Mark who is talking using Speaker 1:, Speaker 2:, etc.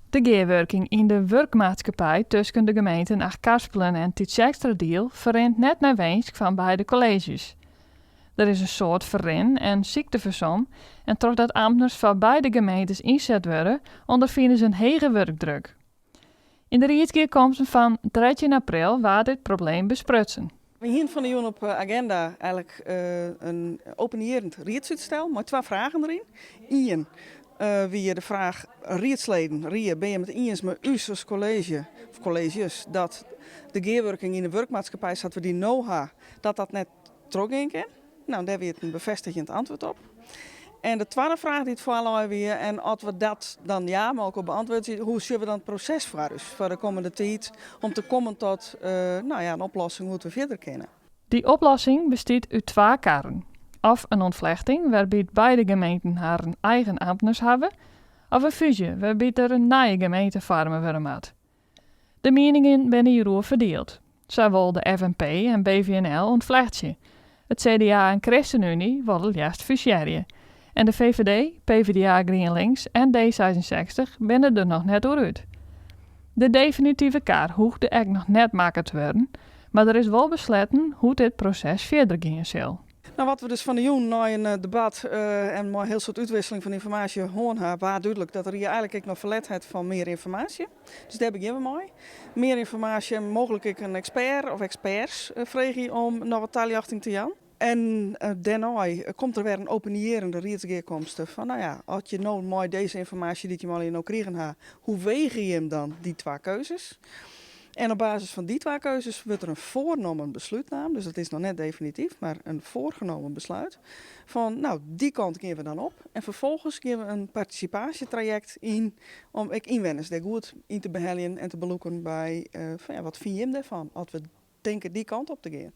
Speaker 1: De gearwurking yn de wurkmaatskippij tusken de gemeenten Achtkarspelen en Tytsjerksteradiel ferrint net nei winsk fan beide kolleezjes. Der is in soad ferrin en syktefersom en trochdat amtners foar beide gemeentes ynset wurde, ûnderfine se in hege wurkdruk. Yn de riedsgearkomsten fan 13 april waard dit probleem besprutsen.
Speaker 2: We hiene fan 'e jûn op 'e agenda eigenlik in openierend riedsútstel mei twa fragen deryn. Ien wie de fraach, riedsleden, rie, binne jim it iens mei ús as kolleezje of kolleezjes dat de gearwurking yn de wurkmaatskippij sa't we dy no ha, dat dat net trochgean kin? No, dêr wie it in befêstigjend antwurd op. En de twadde fraach dy't foarlei wie, en as we dat dan ja mei elkoar beantwurdzje, hoe sjogge we dan it proses foar ús foar de kommende tiid om te kommen tot no ja, in oplossing hoe't we fierder kinne?
Speaker 1: Dy oplossing bestiet út twa karren, of in ûntflechting wêrby't beide gemeenten harren eigen amtners hawwe, of in fúzje wêrby't der in nije gemeente foarme wurde moat. De mieningen binne hjiroer ferdield. Sa wol de fnp en BVNL ûntflechtsje, it CDA en ChristenUnie wolle leafst fusearje en de VVD, PvdA, GrienLinks en D66 binne der noch net oer út. De definitive kar hoegde ek noch net makke te wurden, mar der is wol besletten hoe't dit proses fierder gean sil.
Speaker 2: No, wat we dus fan 'e jûn nei in debat en mei in hiel soad útwisseling fan ynformaasje hân ha, waard dúdlik dat de rie eigenlik ek noch ferlet hat fan mear ynformaasje. Dus dêr begjinne we mei. Mear ynformaasje en mooglik ek in ekspert of eksperts freegje om noch wat taljochting te jaan. En dêrnei komt der wer in openierende riedsgearkomste fan, no ja, as je no mei dizze ynformaasje dy't jim allegear no krigen ha, hoe wege jim dan dy twa keuzes? En op basis fan dy twa keuzes wurdt der in foarnommen beslút naam, dus dat is noch net definityf, mar in voorgenomen besluit, fan no, dy kant gean we dan op. En ferfolgens gean we in partisipaasjetrajekt yn om ek ynwenners dêr goed yn te beheljen en te belûken by fan ja, wat fine jim dêrfan as we tinke dy kant op te gean.